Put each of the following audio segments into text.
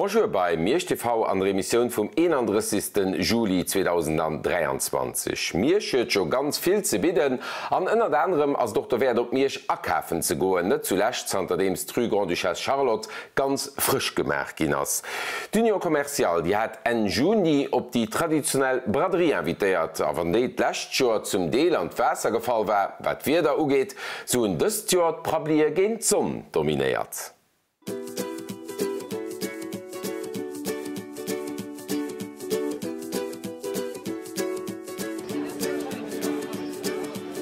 Bonjour bei Miersch TV an der Emissioun vum 31. Juli 2023. Miersch huet jo ganz vill ze bidden an ënnert anerem ass et och dowäert op Miersch akafen ze goen, net zulescht zanterdeems d'Rue Grande-Duchesse Charlotte ganz frësch gemaach ginn ass. D'Union Commerciale déi hat Enn Juni op déi traditionell Braderie invitéiert a wann déi d'lescht Joer zum Deel an d'Waasser gefall war, wat d'Wieder ugeet, sou hunn dëst Joer d'Prabblie géint d'Sonn dominéiert.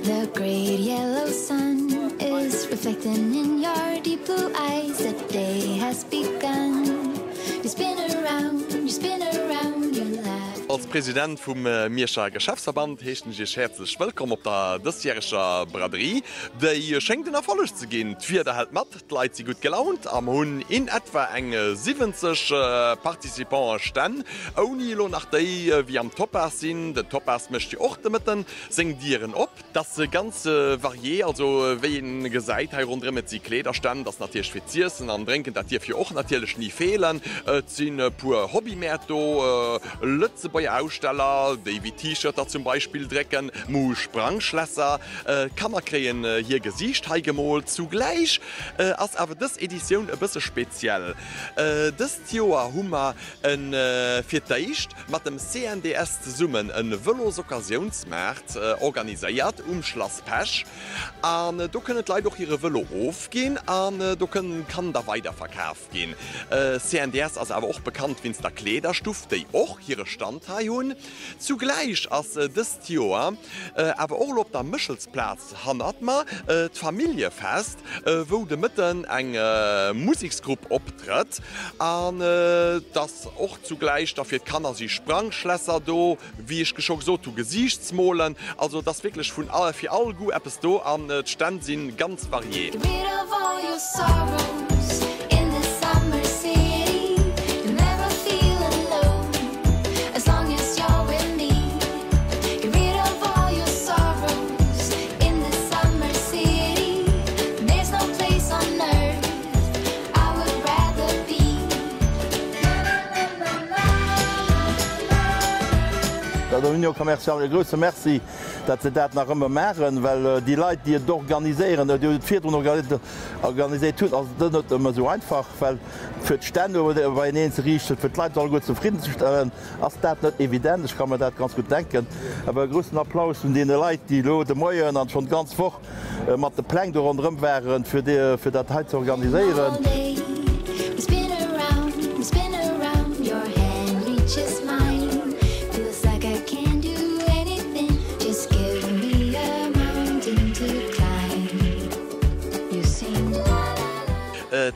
The great yellow sun is reflecting in your deep blue eyes The day has begun You spin around, you spin around, you laugh. Als President vum Mierscher Geschäftsverband heeschen ech Iech häerzlech wëllkomm op der dësjäreger Braderie. Déi schéngt en Erfolleg ze ginn, d'Wieder hält mat, D'Leit si gutt gelaunt a mer hunn in etwa eng 70 Participanten, Stänn, ouni elo nach déi wéi am Topaz sinn. Den Topaz mécht jo och de Mëtten seng Dieren op. 't ass ganz varié, also wéi een gesäit hei ronderëm, et si Kleederstänn, 't ass natierlech fir z'iessen an drénken, dat dierf jo och natierlech ni feelen. Et sinn e puer Hobbymäert do, Lëtzebuerger Aussteller, déi wéi T-Shirter zum Beispill drécken, mer hu Sprangschlässer. D'Kanner kréien hir Gesiicht hei gemoolt. Zugläich ass awer dës Editioun e bësse speziell. Dëst Joer hu mer fir d'éischt mat dem CNDS zesummen e Vëlosoccasiounsmaart organiséiert um Schlass Pesch. An do kënnen d'Leit och hire Vëlo ofginn an do kann da weiderverkaf ginn. CNDS ass awer och bekannt wéinst der Kleederstuff, déi och hire Stand hei hunn. Zugläich ass dëst Joer awer och elo op der Méchelsplaz hannert mer d'Familljefest, wou de Mëtten eng Museksgrupp optrëtt. An et ass och zugläich da fir d'Kanner si Sprangschlässer do, wéi ech scho gesot hu Gesiichtsmolen. Also et ass wierklech vun fir all Goût eppes do an d'Stänn si ganz varié. Der Union Commerciale e grousse Merci, datt se dat nach ëmmer maachen, well déi Leit, déi et organiséieren oder déi et virdrun organiséiert hunn, ass et net ëmmer esou einfach, well fir d'Stänn beieneen ze riichten, fir d'Leit alleguer zefriddenzestellen, ass dat net evident. Ech ka mer dat ganz gutt denken. Awer e groussen Applaus un deene Leit, déi elo de Moien an schonn d'ganz Woch mat de Pläng do ronderëm waren, fir dat hei ze organiséieren.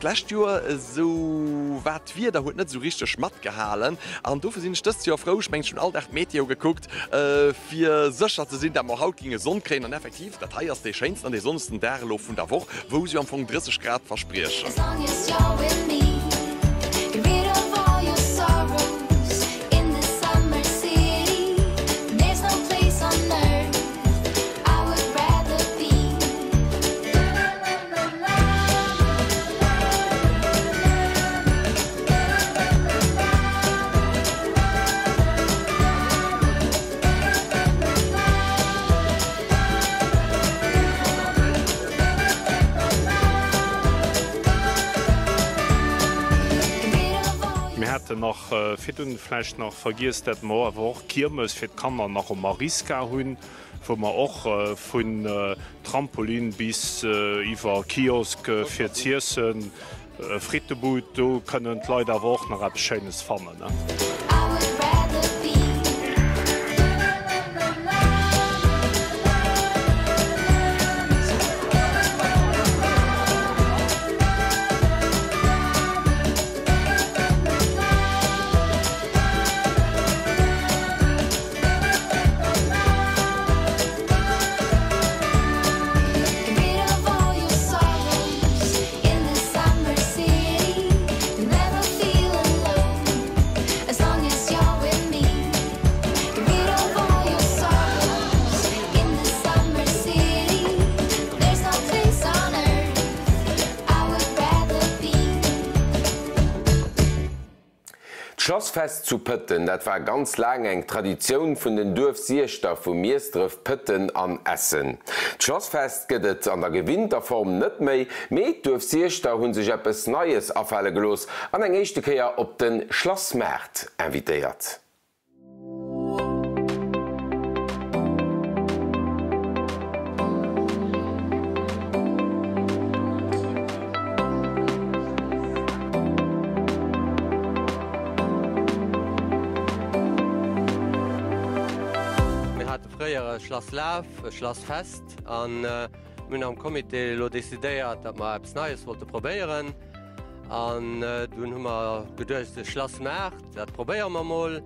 D'lescht Joer esou war d'Wieder huet net esou richteg matgehalen an dofir sinn ech dëst Joer frou, ech mengen ech hunn all Dag d'Meteo gekuckt, fir sécher ze sinn, dat mer haut ginge Sonn kréien. An effektiv, dat hei ass dee schéinsten an dee sonnegsten Dag elo vun der Woch, wou se jo am Fong 30 Grad verspriechen. Mir haten nach virdun vläicht nach vergiess, dat mer awer och Kiermes fir d'Kanner nach um Mariska hunn, wou mer och vun Trampolin bis iwwer Kiosk fir z'iessen, Frittebud, do kënnen d'Leit awer och nach eppes Schéines fannen. D'Schlassfest zu Pëtten, dat war ganz laang eng Traditioun vun den Duerfsiechter vu Miesdref, Pëtten an Essen. D'Schlassfest gëtt et an der gewinnter Form net méi, mee d'Duerfsiechter hu sech eppes Neies afale gelooss an eng éischte Kéier op de Schlassmaart invitéiert. Mir hate fréier e Schlasslaf, e Schlassfest an mir hunn am Comité elo decidéiert, datt mer eppes Neies wollte probéieren. An dunn hu mer geduecht, e Schlassmaart, dat probéiere mer mol.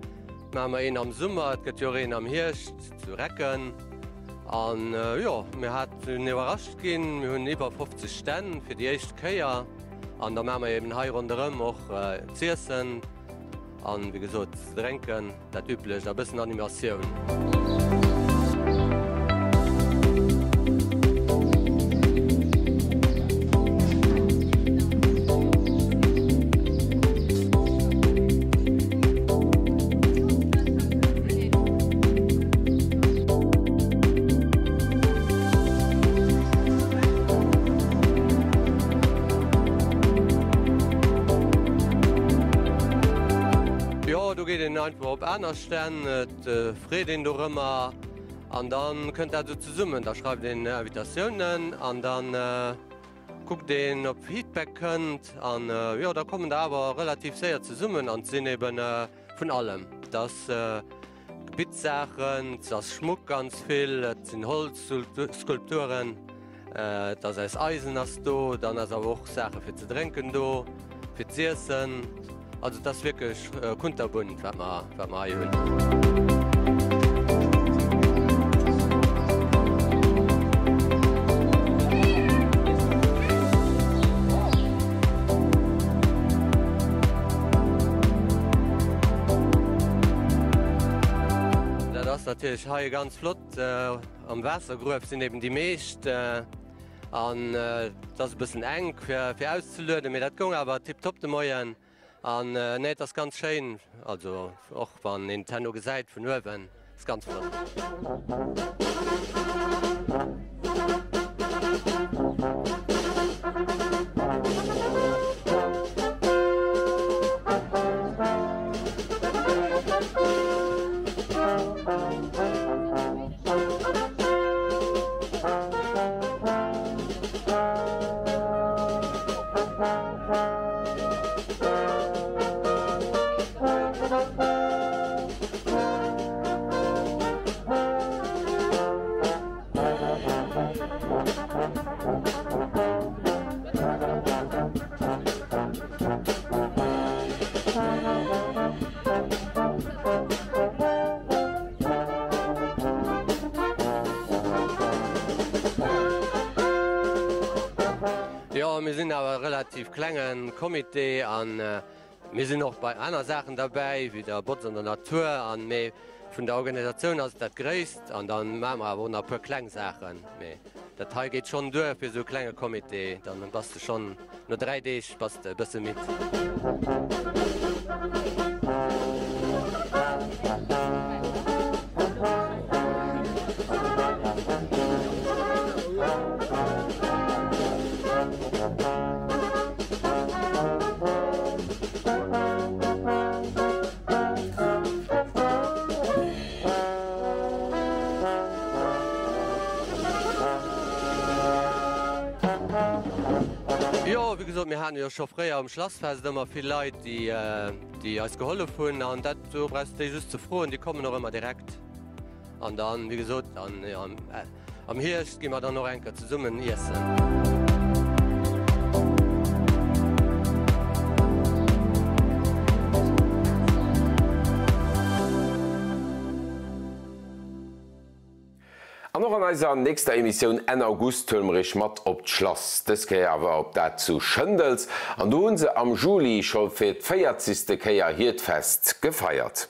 Maache mer een am Summer, et gëtt jo och een am Hierscht zu Recken. An jo, mir haten iwwerrascht ginn, mir hunn iwwer 50 Stänn fir déi éischt Kéier. An da maache mer eben hei ronderëm och z'iessen an, wéi gesot, ze drénken. Dat üblecht a bëssen Animatioun. Jo, do geet een einfach op aner Stänn, et freet een dorëmmer an da kënnt dat esou zesummen. Da schreift een Invitatiounen an da kuckt een, ob Feedback kënnt an jo, da kommen der awer relativ séier zesummen an et sinn eben vun allem. Et ass Gebittssaachen, et ass Schmuck ganz vill, et sinn Holzskulpturen, et ass aus Eisen ass do, dann ass awer och Saache fir ze drénken do, fir z'iessen. Also et ass wierklech kunterbunt wat mer wat mer hei hunn. Dat ass natierlech hei ganz flott. Am Waassergruef sinn eben déi meescht an et ass e bëssen enk fir auszelueden, mee dat goung awer tiptop de Moien. An nee, et ass ganz schéin, also och wann een et herno gesäit vun uewen, ass ganz flott. Jo, mir sinn awer e relativ klenge Comité an mir sinn och bei aner Saachen derbäi, wéi der Botz an der Natur an, mee vun der Organisatioun ass et dat Gréisst an dann maache mer awer och nach e puer kleng Saachen. Mee dat hei geet schonn duer fir esou e klenge Comité, dann bass de schonn no 3 Deeg bass de e bësse midd. Jo, wéi gesot, mir haten jo scho fréier um Schlassfest ëmmer vill Leit, déi, déi eis gehollef hunn. An dat, do brauchs de déi just ze froen, déi kommen och ëmmer direkt. An dann, wéi gesot, an, am Hierscht gi mer dann och eng Kéier zesummen iessen. An och an eiser nächster Emissioun Enn August huele mer iech mat op d'Schlass, dës Kéier awer op dat zu Schëndels. An do hu se am Juli scho fir d'véierzegste Kéier hiert Fest gefeiert.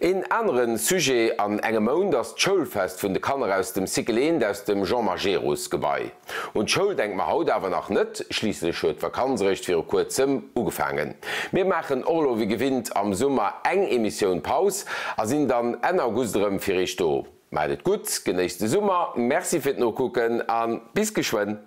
Een anere Sujet, An engem Mount ass d'Schoulfest vun de Kanner aus dem Cycle 1 aus dem Jean Majerus Gebai. Un d'Schoul denke mer haut awer nach net, schliisslech huet d'Vakanz eréischt viru kuerzem ugefaangen. Mir maachen och elo wéi gewinnt am Summer eng Emissioun Paus a sinn dann Enn August erëm fir iech do. Maacht et gutt, genéisst de Summer, Merci fir d'Nokucken a bis geschwënn.